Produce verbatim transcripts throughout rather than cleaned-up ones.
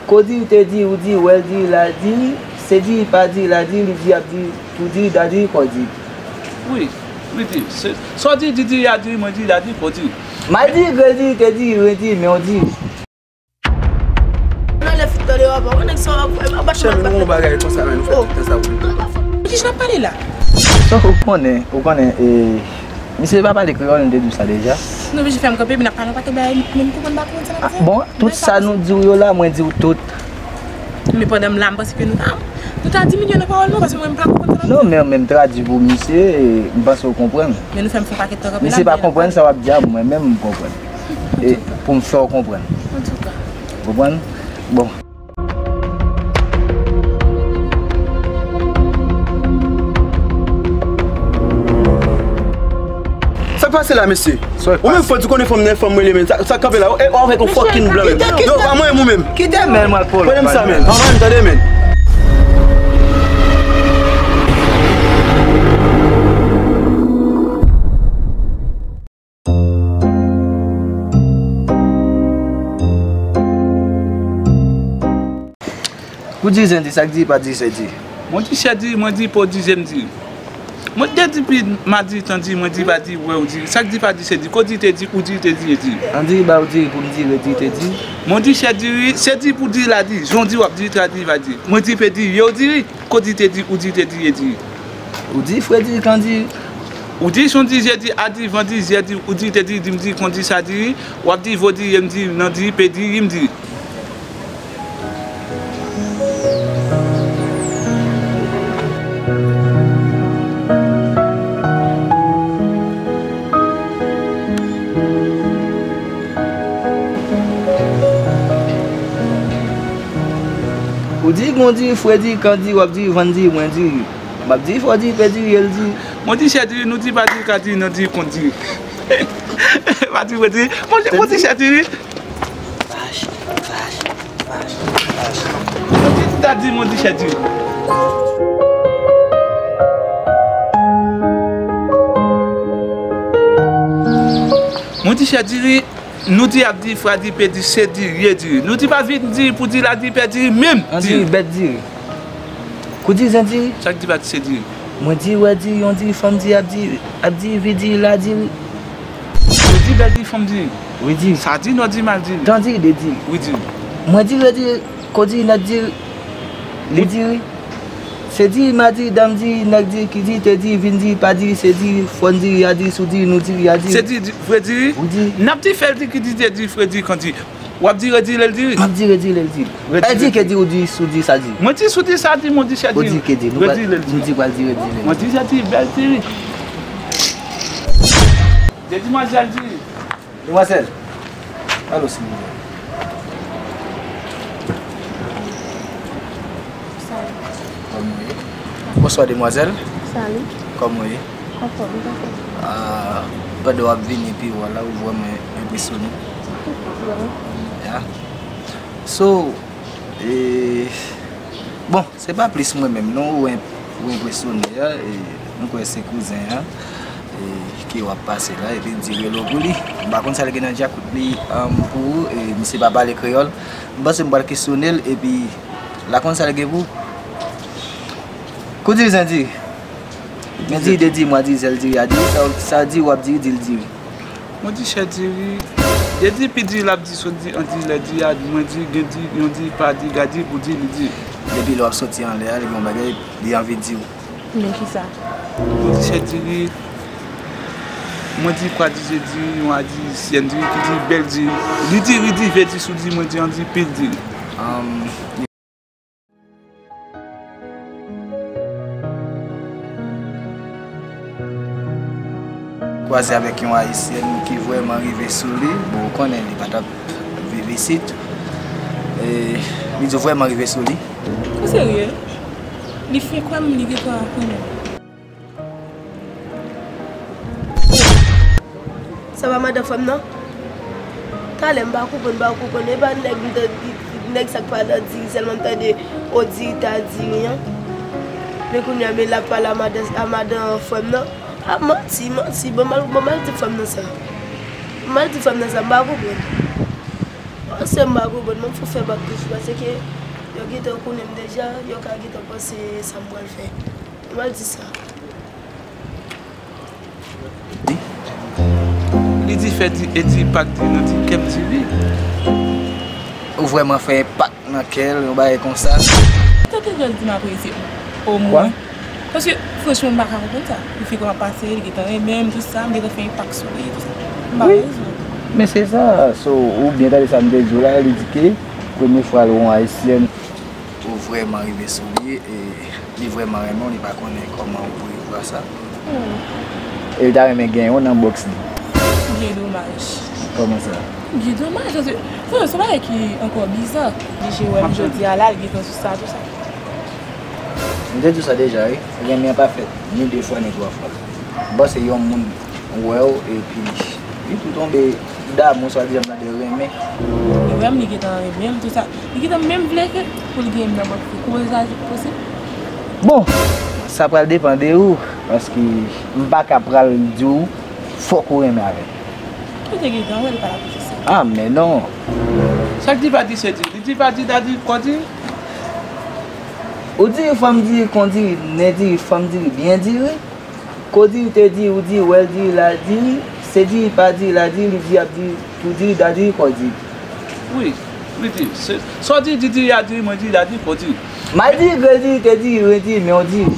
Kodi te di, ou di, wè l di, la di, se di, pa di, la di, li di, ap di, ou di, da di, kò di. Wi, wi di, se, sa w di, di, di, ya di, mwen di, da di, kò di. Mal di, grèl di, te di, ren di, men w di. Nan lè fout tande w ap wè nèg sa w ap fè, ap bat. Chèf, nou gon bagay konsa, men nou fè tout tan sa pou nou. Ki jan ap pale la? Sa ou konnen, ou konnen, e, misye pa pale kreyòl, nou te di w sa deja. Nou oblije fè m kanpe, epi n ap pale yon pakèt bagay, men m konprann pa konprann sa n ap di. Bon, tout sa nou di w yo la, mwen di w tout. Men pandan m la, m panse ke nou ta, nou ta diminye nan pawòl nou, paske mwen m pa konprann sa n ap di. Non, men, men m tradui pou misye, e, m panse w konprann. Men nou fè m fè yon pakèt tan kanpe la. Misye pa konprann sa w ap di a, mwen menm m konprann. E pou m fè w konprann. Antouka. Konprann? Bon. Sa k pase la, mesye? Ou menm fò di konnen fanm nan fanm mwen li menm. Sa, sa k kanpe la? E, ou avèk yon fucking blan menm. Yo, pa mwen ou menm. Kite men mwen polo. Pran m sa, men. Pa mwen, tande, men. Ou di zen di, sa k di pa di se di. Mwen di chè diri, mwen di po di zen diri. Mwen te di pi ma di tan diri, mwen di pa di wè ou diri. Sa k di pa di se di, ko diri te di, ou diri te di e diri. An diri ba ou diri pou m di re diri te di. Mwen di chè diri, se diri pou diri la di, jan w di w ap diri, tra diri va diri. Mwen di pe diri, ye ou diri. Ko diri te di, ou diri te di, e diri. Ou di fredi, kan diri. Ou di son diri, je diri, a diri, van diri, zyè diri, ou diri te diri, di m diri, kon diri sa diri, w ap diri, vo diri, ye m diri, nan diri, pe diri, ri m diri. Ou di, gon diri, fredi, kan diri, w ap diri, van diri, mwen diri. M ap diri, fò diri, pe diri, ye l diri. Mwen di chè diri, nou di pa diri, ka diri, nan diri, kon diri. Pa diri, mwen diri. Mwen di, mwen di chè diri. Vache, vache, vache, vache. Mwen di, ta di, mwen di chè diri. Mwen di chè diri. Nou di ap di, fra di, pe di, se di, ye diri. Nou di pa vin diri pou diri la diri, pe diri, menm diri. An diri, bèt diri. Kou diri, zen diri. Sa k di pa di, se diri. Mwen diri, wè diri, yon diri, fanm diri, ap diri, ap diri, vi diri, la diri. Nou di bèl diri, fanm diri. Wi diri. Sa diri, nò diri, mal diri. Tan diri, de diri. Wi diri. Mwen diri, re diri, ko diri, nèg diri, li diri. Se diri, ma diri, danm diri, nèg diri, ki diri, te diri, vin diri, pa diri, se diri, fòn diri, ya diri, sou diri, nou diri, ya diri. Se diri, di, vre diri? Wi diri. N ap diri, fè l diri, ki diri, te diri, fredi, kan diri. W ap diri, re diri, lè l diri. M ap diri, re diri, lè l diri. Re diri, lè l diri. Ke diri, ou diri, sou diri, sa diri. Mwen diri, sou diri, sa diri, mwen diri, chè diri. Ou diri, ke diri. Nou pa, re diri, lè l diri. Nou diri, pral diri, re diri, lè l diri. Mwen diri, chè diri, bèl diri. De dimwazèl diri. Demwazèl, alo silvouplè. Kòman w ye? Bonswa, demwazèl. Salut. Kòman w ye? Anfòm, ou konprann? Ah, pandan w ap vini pi wo la, ou vrèman enpresyone. Ya. So, e, bon, se pa plis mwen menm non, ou en-, ou enpresyone a, e, m kwè se kouzen an, e, ke w ap pase la, epi m di rele w pou li. M pa konn sa l gen nan djakout li, um, pou ou, e, misye pa pale kreyòl. M panse m pral kesyone l, epi l a konn sa l gen pou ou. Kou diri zen diri. Men diri, de diri, mwa diri, zèl diri, a diri, sa, sa diri, w ap diri, di l diri. Mwen di chè diri, de diri, pi diri, l ap di, sot diri, an diri, lè diri, a, mwen diri, gen diri, yon diri, pa diri, ga diri, pou diri, li diri. Depi lè w ap soti anlè a, li gen yon bagay, li anvi di w. Men kisa? Mwen di chè diri, mwen di kwa diri, je diri, yon a diri, syèn diri, ki diri, bèl diri. Li diri, ri diri, ve diri, sou diri, mwen di, an diri, pil diri. Anm, Kwaze avèk yon ayisyèn ki vrèman rive sou li. Bon, ou konnen li pa t ap viv isit. E, li di w vrèman rive sou li. Ou serye? Li fè kwè m li gen twa konnen. Sa pa madan frè m nan? Talè m pa konprann, pa konprann. E pa nèg m tande, nèg sa k pale an diri sèlman m tande, o diri ta diri an. Men kounye a, men l ap pale a madan, a madan frè m nan. A manti, manti. Bon, m al, bon, m al di frè m nan sa. M al di frè m nan sa, m pa konprann. Paske m pa konprann, m ap fè bak toujou, paske yo gentan konnen m deja, yo ka gentan panse sa m pral fè. Yo pa di sa. Li di fè di, e di pa di nan ti kè m di wi. Ou vrèman fè enpak nan kè l, yon bagay konsa. Tanke gèl di m apresye omwen. Paske, franchman, m pa ka konprann sa. Li fè kòman pase, li gentan renmen m, tout sa, m gentan fè enpak sou li, tout sa. M pa wi. Rezon. Men se sa, so, ou byen tande sa m te di w la, li di ke premye fwa l wè yon ayisyèn. Ou vrèman rive sou li, e li vrèman renmen w, li pa konnen kòman ou pou repran sa. Hmm. E li ta renmen genyen w nan bòks li. Byen domaj. Kòman sa? Byen domaj, paske, se yon bagay ki ankò biza. Li je wè m jodi a la, li gentan sou sa, tou sa. M te di w sa deja, wi. Renmen an pa fèt ni de fwa, ni twa fwa. Bon, se yon moun wè w, epi li tou tonbe damou, swadizan m tande renmen. Li wè m, li gentan renmen m, tou sa. Li gentan menm vle ke pou l genyen m nan bòks li. Kouman sa posib? Bon, sa pral depann de ou, paske m pa ka pral di w fòk ou renmen avè l. Ou te gentan wè l pa la pou fè sa. Ah, men non. Sa k di pa di se di. Li di pa di, dadi, kò di. Ou diri, fanm diri, kon diri, nen diri, fanm diri, byen diri. Ko diri, te diri, ou diri, wè l diri, la diri. Se diri, pa diri, la diri, li diri, ap diri, tou diri, da diri, kò diri. Wi, li di, se, sa w di, di diri, a diri, mwen diri, da diri, kò diri. Mal diri, grèl diri, te diri, ren diri, men w diri.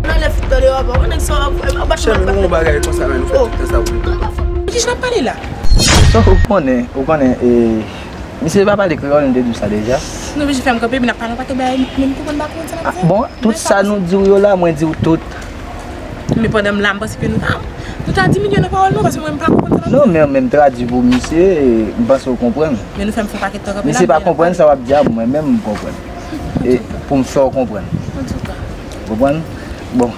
Nan lè fout tande w ap wè nèg sa w ap fè, m ap bat. Chèf, nou gon bagay konsa, men nou fè tout tan sa pou nou. Ki jan n ap pale la? Donk, ou konnen, ou konnen, e, misye pa pale kreyòl, m te di w sa deja. Nou oblije fè m kanpe, epi n ap pale yon pakèt bagay, men m konprann pa konprann sa n ap di. Bon, tout sa nou di w yo la, mwen di w tout. Men pandan m la, m panse ke nou ta, nou ta diminye nan pawòl nou, paske mwen, m pa konprann sa n ap di. Non, men, men m tradui pou misye, e, m panse w konprann. Men nou fè m fè yon pakèt tan kanpe la. Misye pa konprann sa w ap di a, mwen menm, m konprann. E pou m fè w konprann. Antouka. Konprann? Bon.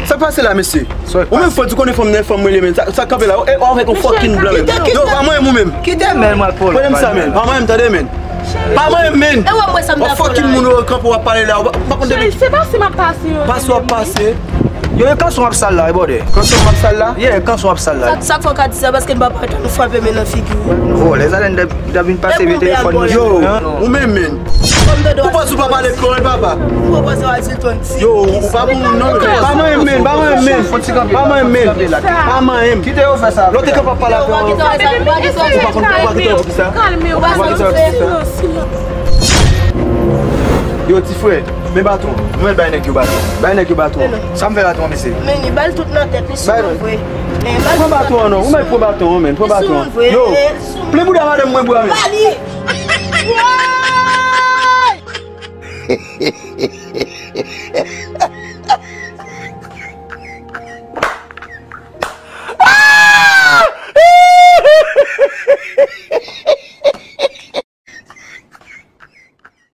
Sa k pase la, mesye? Ou menm fò di konnen fanm nan, fanm mwen li menm. Sa, sa k kanpe la? E, ou avèk yon fucking blan menm. Yo, pa mwen menm ou menm. Kite men, mwen, Polo. Pran m sa, men. Pa mwen menm, tande, men. Pa mwen menm, men. E wè mwen sa m ta fè la. Fucking moun ou kanpe w ap pale la. Ou pa, pa konn depi. Cheri, se pa si m ap pase yo. Pase w ap pase. Yo, e kanson w ap sal la, e bòdè. Kanson w ap sal la? Yeah, kanson w ap sal la. Sa, sa k fè w ka di sa, paske n pa parèt, nou frape men nan figi w. Oh, lèzalè n t ap vin pase vye telefòn mwen. Yo, ou menm, men. Pou pòz ou pa pale kreyòl, papa. Yo, ou pa bon moun non, men. Pa manyen m, men, pa manyen m, men. Pa manyen m, men. Pa manyen m. Kite yo fè sa. Lè w te kanpe ap pale avè w. Ou pa konn, ou pa kite yo pou ki sa? Ou pa kite yo pou ki sa? Yo, ti frè, men baton. Nou mèt bay nèg yo baton. Bay nèg yo baton. Sa m fè baton, mesye? Men li ba l tout nan tèt, li sou mwen vre. Pran baton an non, ou mèt pran baton an, men. Pran baton an. Yo, plen bouda madanm mwen bwa, men. Ba li.